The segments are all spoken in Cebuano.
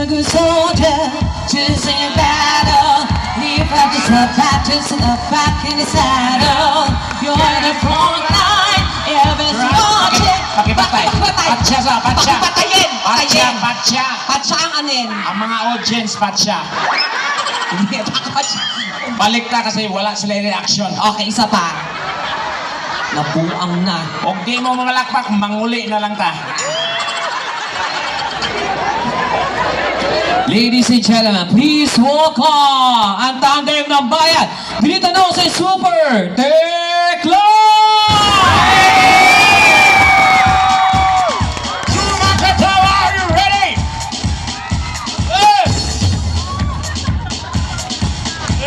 a good soldier to sing a battle. Leave out yourself back, just in the back in the saddle. You're in the front line, everyone's watching. Pakipatay. Pakipatay. Patsa sa, patsa. Pakipatayin. Patsa, Patayin. Patsa. Patsa ang anin. Ang mga audience, patsa. Hindi, patsa. Balik ta kasi wala sila reaction. Okay, isa pa. Nabuang na. Og di mo mamalakpak, manguli na lang ta. Ladies and gentlemen, please welcome ang tandem ng bayan. Dito na sa Super Tekla! Mga katawa, are you ready? Eh!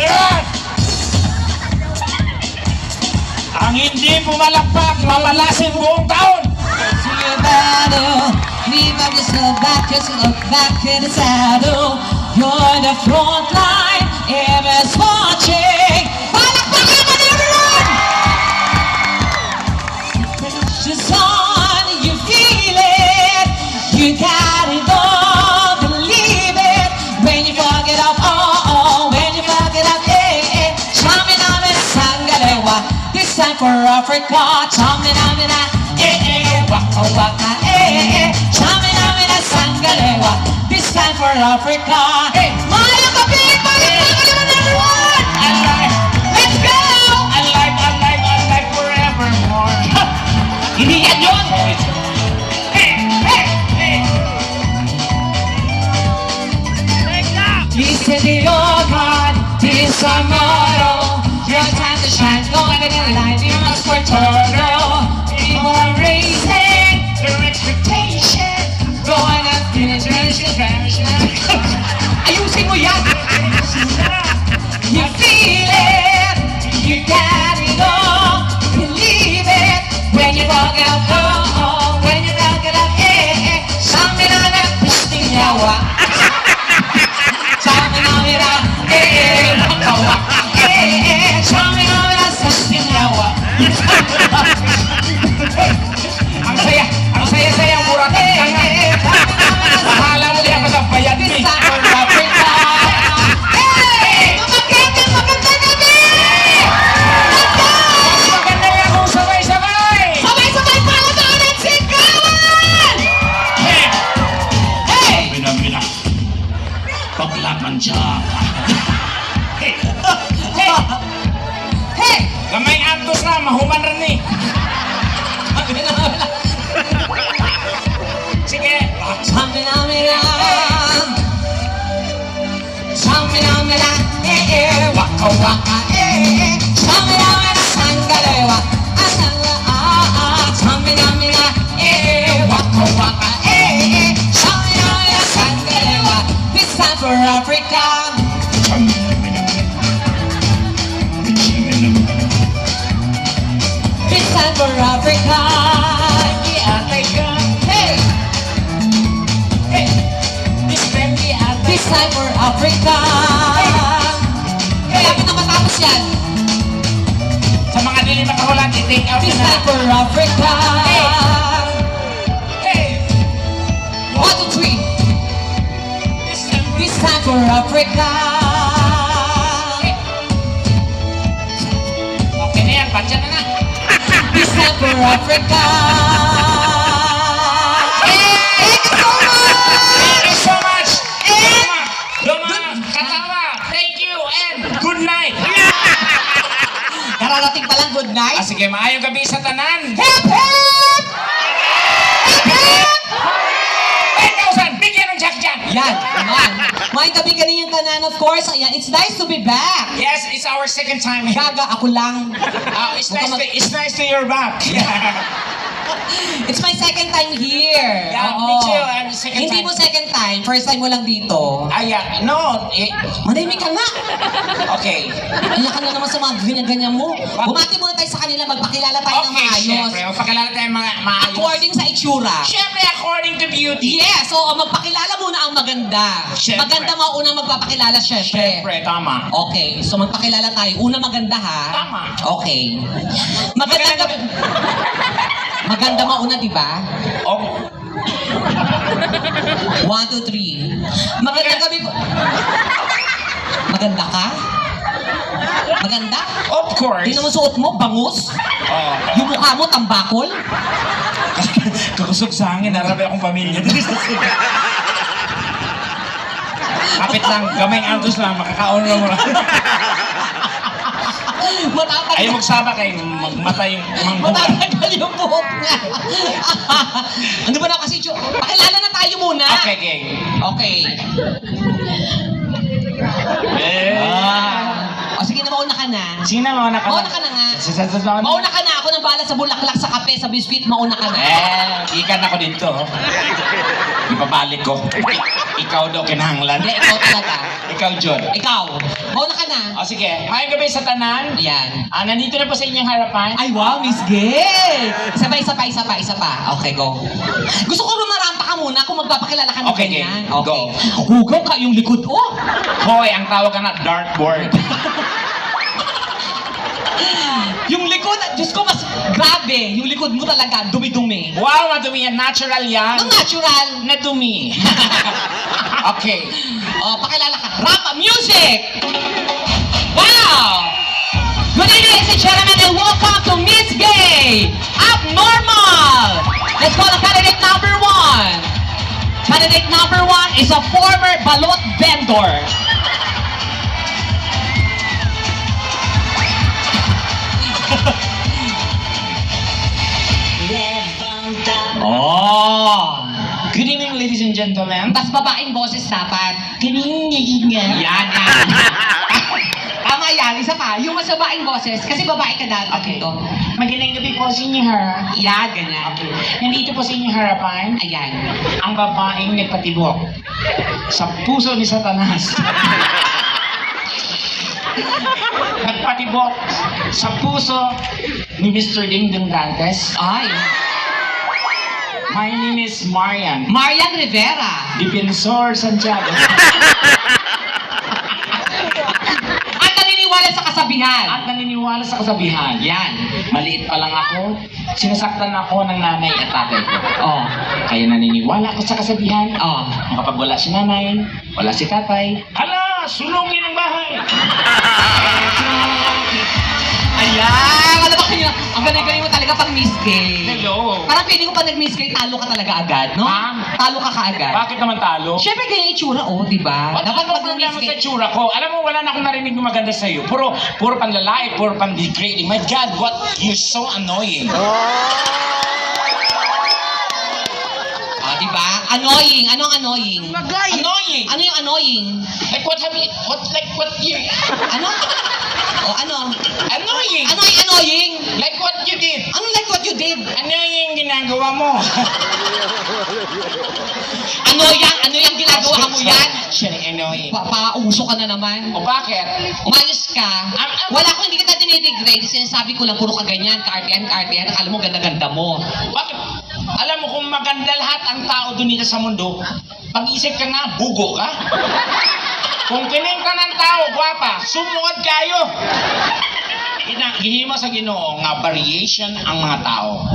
Eh! Ang hindi pumalakpak, mamalasin buong taon! To your battle, leave up yourself back, just look back in the saddle. You're in the front line, everyone's watching. Palakpakan mo everyone! Pressure's on, you feel it. You got it all, believe it. When you fuck it up, oh, when you fuck it up, eh, eh. Tsamina, mina, sangalewa. This time for Africa. Tsamina, mina, eh, eh. Waka, waka, eh, eh. Tsamina, mina, sangalewa. This time for Africa. Hey! Maayong gabii, palakpakan naman everyone! Alive! Let's go! Alive, alive, alive forevermore! Hindi yan yun! Hey, hey, hey! Listen to your God, this our motto. Your time to shine, go in the light, you must work turtle. People are raising Their expectation! going up, finish, finish, finish. Ayusin mo yan! You feel it, you got it all, believe it. When you walk out, oh, when you walk it up, eh, eh. Tsamina na, yawa. Tsamina na, eh, eh, waka, waka, eh, eh. Tsamina na, yawa. Ang saya, ang saya-saya, mura Eh, ka nga. eh, tsamina na, Bahala mo diyan ka sa bayad This eh. time for Africa. Hey! Magandang magandang gabi! Let's go! Mas maganda nga kung sabay-sabay! Sabay-sabay para doon at sigawan! Hey! Hey! Mina, mina. Paglaman siya. Hey! Hey! Hey! Gamay antos na, mahuman rin eh. Sige. Tsamina mina. Tsamina mina, eh eh, waka waka, eh eh. Tsamina mina, sangalewa, asanga ah ah. Tsamina mina, eh eh, waka waka, eh eh. Tsamina mina, sangalewa. This time for Africa. Tsamina, mina, mina. Mina. This time for Africa. Yeah. Atay ka. Hey! Hey! This time, atay. This time for Africa. Kaya na matapos yan. Sa mga dili makahulat, i-take out This na. time for Africa. Hey! One, two, three. This time, This time for Africa. Okay na yan, patya na na. This time for Africa. Thank you so much. Thank you so much! And- Duma, katawa, thank you and good night! Kararating pa lang, good night. Ah, sige, maayong gabi sa tanan! Hip hip! Hip hip! 10,000! Bigyan ng Jack Jack! Yan, man. Maayong gabii kaninyong tanan, of course. Ayan, it's nice to be back. Yes, it's our second time here. Gaga, ako lang. Ah, it's nice to you're back. It's my second time here. Yeah, Oo. me too. I'm second Hindi time. mo second time. First time mo lang dito. Ah, yeah. No. Eh, Manahimik ka nga. Okay. Kaya ka na naman sa mga ganyan-ganyan mo. Bumati muna tayo sa kanila. Magpakilala tayo ng Okay, maayos. syempre. Magpakilala tayo mga maayos. According sa itsura. Syempre, according to beauty. Yes, oo, magpakilala muna ang maganda. Syempre. Maganda maunang magpapakilala, syempre. Syempre, tama. Okay, so magpakilala tayo. Una maganda ha. Tama. Okay. Maganda gabi. Maganda mauna, di ba? Oh, One, two, three. Magandang gabi po. Maganda ka? Maganda? Of course. Tingnan mo suot mo, bangus. Oh. Yung mukha mo, tambakol. Kakusog sa hangin, narabi akong pamilya. Kapit lang, gamay antos lang, makakaon lang mo. Matatanggal. Ayaw magsaba kay magmatay yung mangguga. Matatanggal yung buhok niya. Ano ba na kasi, Chu? Pakilala na tayo muna. Okay, gang. Okay. Eh. Ah. O sige na, mauna ka na. Sige na, mauna ka na. Mauna ka na nga. Sa. Mauna ka na. Ako nang bahala sa bulaklak, sa kape, sa biscuit. Mauna ka na. Eh, ikan ako dito. Ipabalik ko. Ikaw daw kinahanglan. Hindi, ikaw talaga. Ikaw, John. Ikaw. Mauna ka na. O sige, maayong gabi sa tanan. Ayan. Ah, nandito na po sa inyong harapan. Ay, wow, Miss Gay! Isa pa, isa pa, isa pa, isa pa. Okay, go. Gusto ko rumarampa ka muna kung magpapakilala ka ng Okay, ganyan. game. Go. Hugaw ka yung likod, oh! Hoy, ang tawag ka na, dartboard. Yung likod, Diyos ko, mas grabe. Yung likod mo talaga, dumi-dumi. Wow, madumi yan. Natural yan. Ang natural. Nadumi. Okay. Oh, pakilala ka. Rap music! Wow! Good evening, ladies and gentlemen, and welcome to Miss Gay Abnormal! Let's call on candidate number one. Candidate number one is a former balot vendor. Oh! Good evening, ladies and gentlemen. Tas babaeng boses dapat. Good evening. Yan, yan. Tama yan. Isa pa. Yung mas babaeng boses. Kasi babae ka dati. Okay. Ito. Magandang gabi po sa inyo, ha? Yan, ganyan. Okay. Nandito po sa inyong harapan, Ayan. ang babaeng nagpatibok sa puso ni Satanas. Nagpatibok sa puso ni Mr. Dingdong Dantes. Ay. My name is Marian Marian Rivera. Defensor Santiago. At naniniwala sa kasabihan. At naniniwala sa kasabihan. Yan. Maliit pa lang ako, sinasaktan ako ng nanay at tatay ko. Oh. Kaya naniniwala ako sa kasabihan. Oh. Kapag wala si nanay, wala si tatay, hala, sulungin ang bahay! Ayan. Ano ba kayo? Ang galing-galing mo talaga pang Miss Gay. Hello! Parang feeling ko pag nag-Miss Gay, talo ka talaga agad, no? Ma'am? Talo ka kaagad. Bakit naman talo? Siyempre, ganyan itsura, oh, di ba? Dapat Dapat ano pag problema nag-Miss sa Gay. tsura ko? Alam mo, wala na akong narinig ng maganda sa'yo. Puro, puro panlalait, puro pan-degrading. My God, what? You're so annoying. Ah, di ba? Annoying. Anong annoying? Annoying! Ano yung annoying? Like what have you, what, like what you, Ano? O ano? Annoying! Ano yung annoying? Like what you did? Ano like what you did? Annoying ginagawa mo. Ano yan? Ano yung ginagawa mo yan? Siya yung annoying. Pauso ka na naman. O bakit? Umayos ka. Wala ko, hindi kita dinidegrade. Sinasabi ko lang, puro ka ganyan, kaartihan, kaartihan. Akala mo, ganda-ganda mo. Bakit? Alam mo kung maganda lahat ang tao doon dito sa mundo, pag-isip ka nga, bugo ka. Kung kining ka ng tao, gwapa, sumuod kayo. Ina, gihimo sa Ginoo nga variation ang mga tao.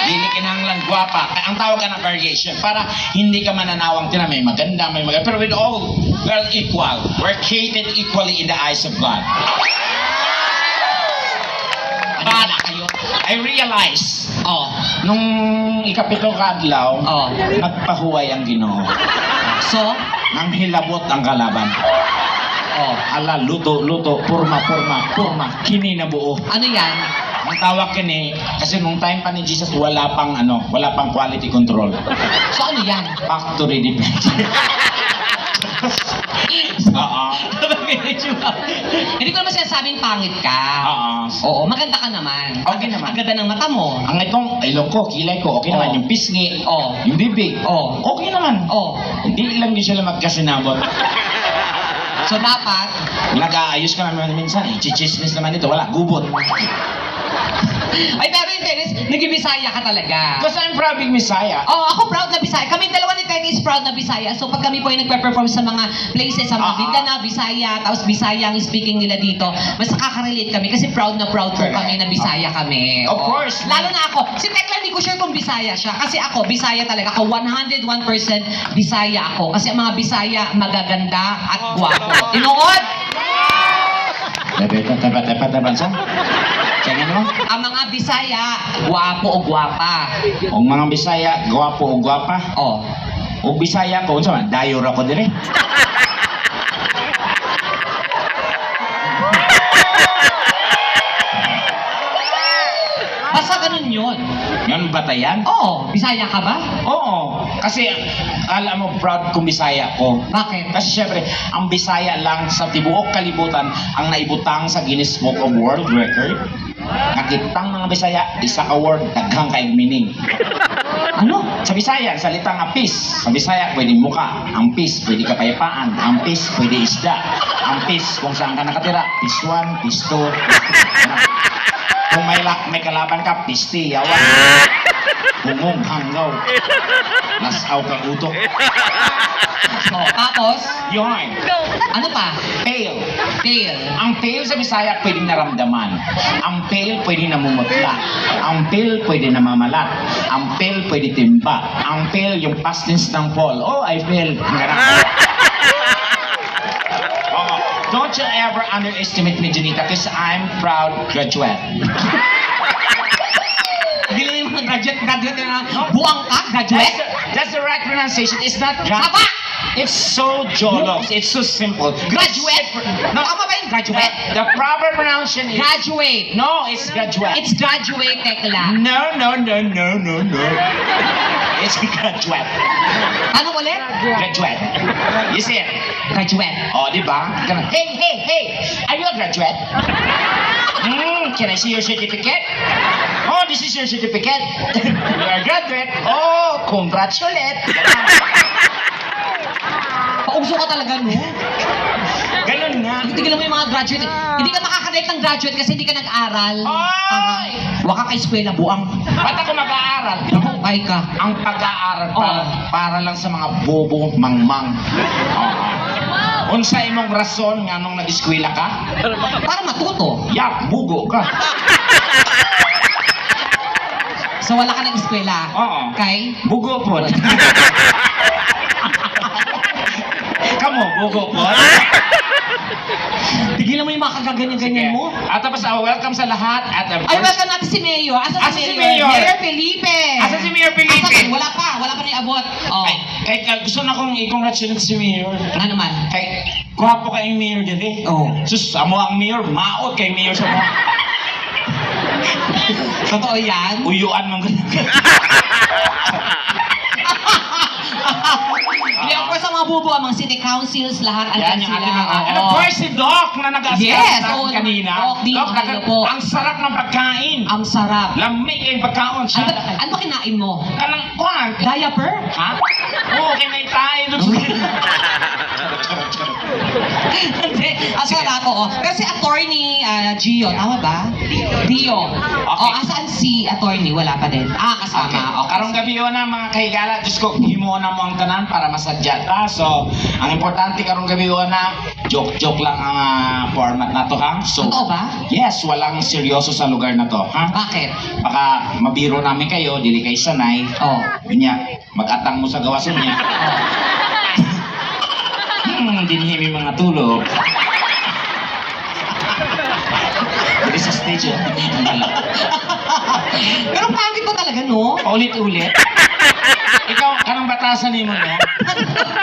Dili kinahanglan gwapa. Ang tawag ka ng variation para hindi ka mananawang tina may maganda, may maganda. Pero with all, we're equal. We're created equally in the eyes of God. Ano But wala kayo? I realize Oh. nung ikapito kadlaw, Oh. nagpahuway ang Ginoo. So? Nang hilabot ang kalaban. Oh. Ala, luto, luto, purma, purma, purma, kini na buo. Ano yan? Ang tawag kini, kasi nung time pa ni Jesus, wala pang ano, wala pang quality control. So ano yan? Factory defect. Oo. Hindi ko naman sinasabing pangit ka. Oo. Oo, maganda ka naman. Okay naman. Ang ganda ng mata mo. Ang itong ilong ko, kilay ko, okay naman. Oo. Yung pisngi, Oo. yung bibig, Oo. okay naman. Oh. Hindi lang din sila magkasinabot. So dapat, Nag-aayos ka naman minsan, eh. Chichismis naman ito, wala, gubot. Ay, pero in fairness, nag-Bisaya ka talaga. Because I'm proud being Bisaya. Oh, ako proud na Bisaya. Kami dalawa ni Teddy is proud na Bisaya. So pag kami po ay nagpe-perform sa mga places, sa mga Mindanao, Bisaya, tapos Bisaya ang speaking nila dito, mas nakaka-relate kami kasi proud na proud po Correct. kami na Bisaya kami. Of Oo. course. Lalo na ako. Si Tekla, hindi ko sure kung Bisaya siya. Kasi ako, Bisaya talaga. Ako, 101% Bisaya ako. Kasi ang mga Bisaya, magaganda at gwapo. Tinuod! Teka, teka, teka, teka, sa? Sige mo? Ang mga Bisaya, gwapo o gwapa. Ang mga Bisaya, gwapo o gwapa. Oh. O Bisaya ko, unsa man, dayo ra ko dire. Basta ganun yun. Yan batayan? Oo, Bisaya ka ba? Oo. Kasi, alam mo, proud kong Bisaya ko. Bakit? Kasi syempre, ang Bisaya lang sa tibuok kalibutan ang naibutang sa Guinness Book of World Record. Nakitang mga Bisaya, isa ka word, daghang kaig meaning. Ano? Sa Bisaya, ang salita nga peace. Sa Bisaya, pwede muka. Ang peace, pwede kapayapaan. Ang peace, pwede isda. Ang peace, kung saan ka nakatira, peace 1, peace 2, peace 3. Kung may kalaban ka, pisti, yawan. Bungong, hanggaw. Lasaw kang utok. Oh, tapos, Yun. ano pa? Pale. Tail. Ang pale sa Bisaya, pwedeng naramdaman. Ang pale, pwedeng namumutla. Ang pale, pwede namamalat. Ang pale, pwede timba. Ang pale, yung past tense ng Paul. Oh, I feel. Ganun. Oo. Don't you ever underestimate me, Junita, because I'm proud graduate. Hindi lang yung mga graduate, graduate na buwang ka, graduate? That's the right pronunciation. It's not grad. Saba! It's so jologs. It's so simple. Graduate? No. Tama ba yung graduate? The proper pronunciation is... Graduate. No, it's graduate. It's graduate, Tekla. No, no, no, no, no, no. It's graduate. Ano ulit? Graduate. You see it? Graduate. Oh, di ba? Ganun. Hey, hey, hey! Are you a graduate? Can I see your certificate? Oh, this is your certificate. You are a graduate. Oh, congratulate. Ganun. Pauso ka talaga, no? Ganun nga. Tigilan mo yung mga graduate. Hindi ka makaka-date ng graduate kasi hindi ka nag-aral. Ay! Waka ka eskwela, buang. Ba't ako mag-aaral? Ay ka. Ang pag-aaral para, Oo. para lang sa mga bobo mangmang. Oo. Unsa imong rason nga nung nag-eskwela ka? Para matuto. Yak, bugo ka. So wala ka ng eskwela. Oo. Kay? Bugo po. Kamo, bugo po. Tigilan mo yung mga kagaganyan-ganyan mo. At tapos, welcome sa lahat. At, Ay, welcome natin si Mayor. Asa Asa si si Mayor? Mayor? Mayor Felipe. Asa si Mayor Felipe? Asa ba? Wala pa. Wala pa niabot. Oh. Ay, kay, gusto na akong i-congratulate si Mayor. Ano naman? Kay, gwapo kay Mayor diri. Oh. Sus, amo ang Mayor, maot kay Mayor sa mga Totoo yan? uyuan man ganun. Hindi, of course, ang mga bubo, ang mga city councils, lahat, Yan andyan yung sila. ating mga. And of Oo. course, si Doc na nag-assist Yes, natin oo naman. kanina. Doc, dito Doc, kayo po. ang sarap ng pagkain. Ang sarap. Lamig yung pagkaon. Ano ba, ano ba kinain mo? Kanang kuhan. Diaper? Ha? Oo, kinay tayo. Charot, charot, charot. Hindi. Ang sarap, oo. Pero si attorney Gio, tama ba? Dio. Okay. Oh, asaan si attorney? Wala pa din. Ah, kasama. Okay. Okay. Karong gabi yun na mga kahigala, Diyos ko, himuon na mo ang tanan para masadya ta. So, ang importante karong gabi yun na, joke-joke lang ang format na to, ha? So, Totoo ba? Yes, walang seryoso sa lugar na to, ha? Bakit? Baka mabiro namin kayo, dili kayo sanay. Oh. Yun niya, mag-atang mo sa gawasan niya. Oh. Dinhi mi mga tulog. Dili sa stage, eh. Pero pangit mo talaga, no? Paulit-ulit. Ikaw, kanang batasan nimo no?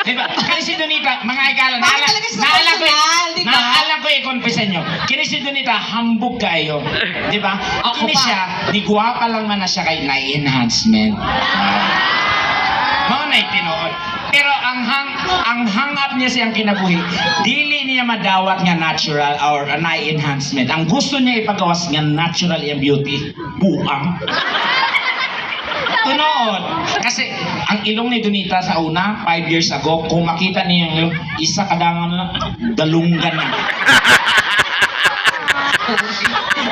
Diba? Kani si Donita, mga igala, Bakit talaga siya personal, di ba? Naala ko i-confess sa inyo. Kini si Donita, hambog kayo. Di ba? Ako Kini pa. siya, di guwapa lang man na siya kay na-enhancement. Mga na tinuod. Pero ang hang up niya siyang kinabuhi, dili niya madawat nga natural or na-enhancement. Ang gusto niya ipagawas nga natural iyang beauty, buang. Tunood. Kasi ang ilong ni Donita sa una, 5 years ago, kung makita niyo yung ilong, isa kadangan lang, dalunggan na.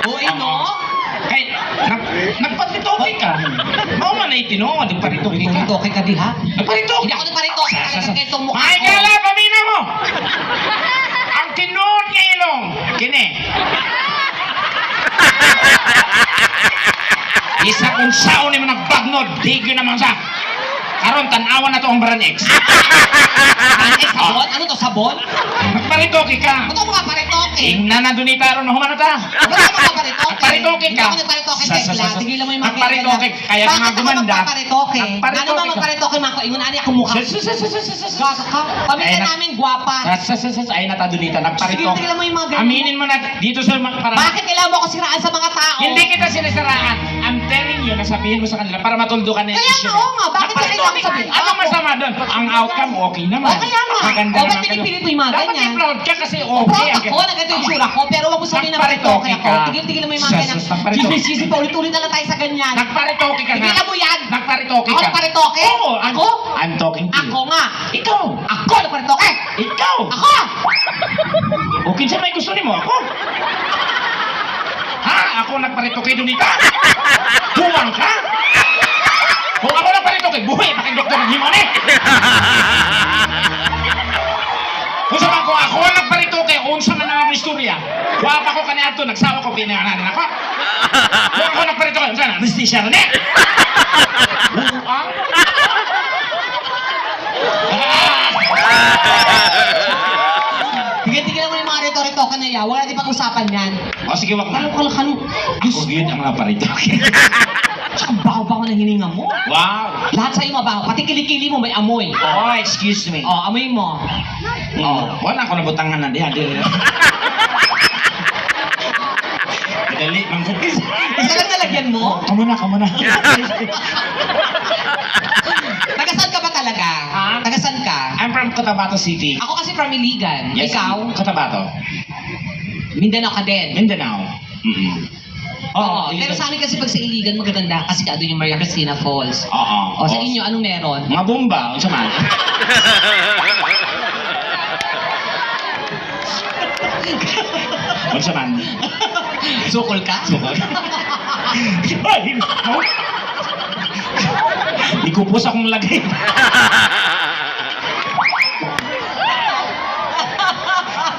Uy, no? Kay, nagparitoke ka. Mao man ay tinuod, nagparitoke ka. Paritoke ka diha. Nagparitoke. Hindi ako nagparitoke. Talaga ganitong mukha Ay, ko. kala, pamina mo! Ang tinuod nga ilong, kini. Isa kung sao ni mo nagbagnod, di ko naman sa. Karon tan-awan na to ang Brand X. Ano, sabon? Ano to, sabon? Nagparitoke ka. Ba't ako magpaparitoke? Ingna na dunita ron, humano ta. Ba't ako magpaparitoke? Nagparitoke Hindi ka. ako nagparitoke, Sa- Tekla. Tigilan mo yung mga Nagparitoke. ganyan. Kaya ka nga Bakit ako gumanda. magpaparitoke? Nagparitoke Ano ba ka. magparitoke, mga kaingon? Ano ako mukha? Sa- Gasa ka. Pamilya Ay, namin, gwapa. Sa- Ay, nata dunita, nagparitoke. Sige, tigilan mo yung mga ganyan. Aminin mo na dito sa mga para Bakit kailangan mo ako siraan sa mga tao? Hindi kita sinisiraan. I'm telling you na sabihin mo sa kanila para matuldo ka na yung Kaya issue. nga, oo nga. Bakit Nagparitoke kailangan ko sabihin? Ano masama doon? Ang outcome, okay naman. O, kaya nga. Maganda O, ba't naman kayo. pinipilit mo yung mga Dapat ganyan? i-proud ka kasi O, okay. proud ako na ganito yung tsura ko, pero wag mo sabihin na Nagparitoke paritoke ako. ka. Tigil-tigil mo yung mga ganyan. Nagparitoke. Chismis, pa ulit-ulit na lang tayo sa ganyan. Nagparitoke ka nga. Tigilan mo yan. Nagparitoke Ako ka. nagparitoke? Oo. Ako? I'm talking to you. Ako nga. Ikaw. Ako nagparitoke. Ikaw. Ako! O kinsa may gusto nimo ako? Ha? Ako nagparitoke dunita? Buwang ka? Kung ako nagparitoke, buhi pa kay doktor ng himo ni. Kung sa man kung ako nagparitoke, unsa man ang akong istorya. Wa pa ko kaniadto, nagsawa ko pinanganan ako. Kung ako nagparitoke, unsa na anesthesia na ni. Buwang. Ah! Tigil-tigilan mo yung mga rito-ritoke na yan. Wala natin pag-usapan yan. O sige, wag na. Kalo, kalo, kalo. Ako yun ang naparitoke. Tsaka ang baho-baho ng hininga mo. Wow! Lahat sa'yo mabaho. Pati kilikili mo may amoy. Oh, excuse me. Oh, amoy mo. Oh, wala ko nabutangan na diha. Dili. Madali, man ko. Isa lang nalagyan mo? Kamu na, kamu na. Tagasan ka ba talaga? Ha? Tagasan ka? I'm from Cotabato City. Ako kasi from Iligan. Yes, Ikaw? Cotabato. Mindanao ka din. Mindanao. Oo, Iligan. pero sa amin kasi pag sa Iligan magaganda kasi ka doon yung Maria Cristina Falls. Oo. O sa inyo, anong meron? Mga bomba, unsa man. Unsa man. Sukol ka? Sukol. Ay, no. Ikupos akong lagay.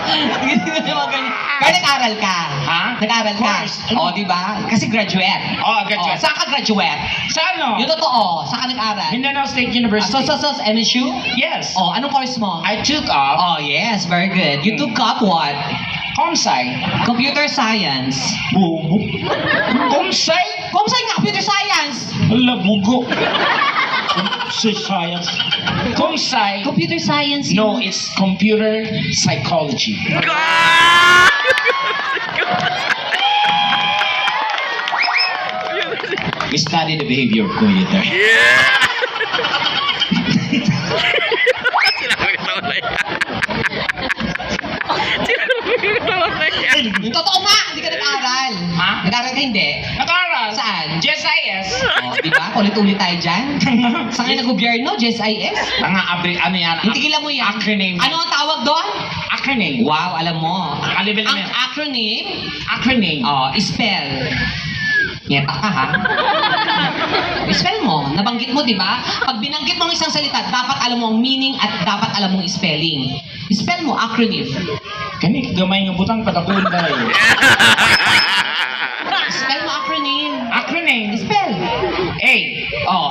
Hindi naman ganyan. Pero nag-aral ka. Ha? Nag-aral ka. Course. O, di ba? Kasi graduate. Oo, graduate. O, saan ka graduate? Sa ano? Yung totoo, saan ka nag-aral? Mindanao State Ah, University. So, MSU? Yes. O, anong course mo? I took up Oh, yes, very good. You took up what? Comsci. Computer science. Bubo. Comsci? Comsci nga, computer science! Hala, bugo. Comsci science. Comsci. Computer science. No, yun. it's computer psychology. We study the behavior of computer. Yeah! Sinabi ko na yan. Sinabi ko na yan. Yung totoo nga, hindi ka nag-aral. Ha? Nag-aral ka hindi? Nag-aral. Saan? GSIS. Oh, di ba? Ulit-ulit tayo dyan. Sa ngayon na gobyerno, GSIS. Tanga, abre, ano yan? Yung tigilan mo yan. Acronym. Ano ang tawag doon? Acronym. Wow, alam mo. Nakalibel Ang na yan. acronym, Acronym. oh, spell. Nyeta ka ha? Spell mo. Nabanggit mo, di ba? Pag binanggit mo ang isang salita, dapat alam mo ang meaning at dapat alam mo ang spelling. Spell mo, acronym. Kani, gamay nga butang, patakon tayo. Spell mo acronym. Acronym. Spell. A. Oh.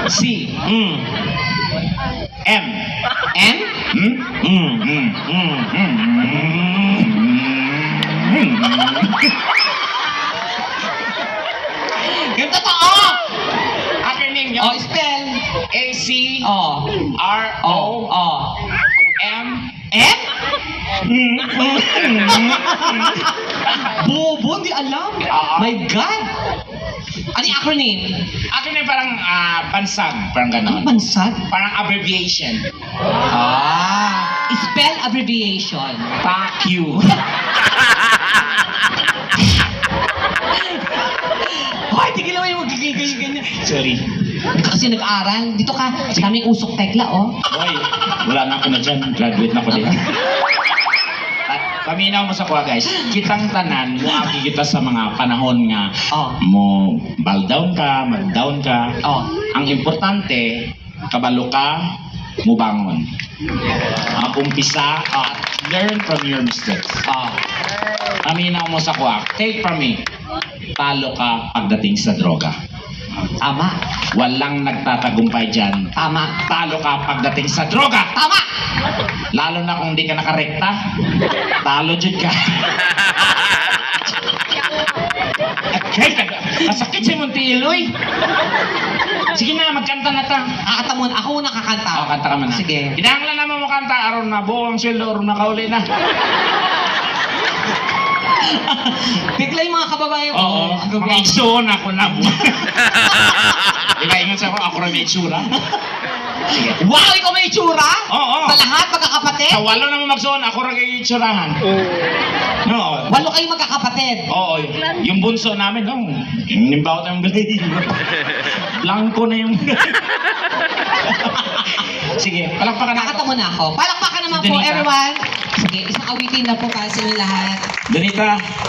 C. M. M? Hmm? Yung totoo! Acronym yun. Oh, spell. A C Oh. R Oh. O Oh. M. M? Bobo, hindi alam. Oo. My God. Ano yung acronym? Acronym parang bansag, parang Ano ganon. bansag? Parang abbreviation. Ah. Spell abbreviation. Fuck you. Hoy, tigilan mo yung magiging ganyan. Sorry. Hindi ka kasi nag-aral. Dito ka. Daming usok tekla, oh. Boy, wala na ako na dyan. Graduate na ako din. Paminaw mo sa kuha, guys. Kitang tanan, muagi kita sa mga panahon nga mo bal down ka, mag-down ka. Ang importante, kabalo ka, mubangon. Ang umpisa at learn from your mistakes. Paminaw mo sa kuha. Take from me. Talo ka pagdating sa droga. Tama. Walang nagtatagumpay dyan. Tama. Talo ka pagdating sa droga. Tama! Lalo na kung di ka nakarekta, talo jud ka. Okay, masakit sa imong tiil, oy. Sige na, magkanta na ta. Kakanta muna. Ako una kakanta. Oh, kanta ka man na. Sige. Kinahanglan naman mo kanta aron na buo ang sweldo aron nakauli na. Bigla yung mga kababayan ko. Oo, Ang mga gagawin. igsoon ako na. Di ba, ingon sa ako, ako rin may itsura. Sige. Wow, ikaw may itsura? Oo. Sa lahat, magkakapatid? Sa walo na mo magsuon, ako rin kay itsurahan. Oo. Walo kayo magkakapatid. Oo, yung bunso namin, no? Yung nimbaw tayong balay. Blanco na yung. Sige, palakpakan na. Kakanta muna ako. Palakpakan naman Si po, Donita. everyone. Sige, isang awitin na po para sa inyo lahat. Donita.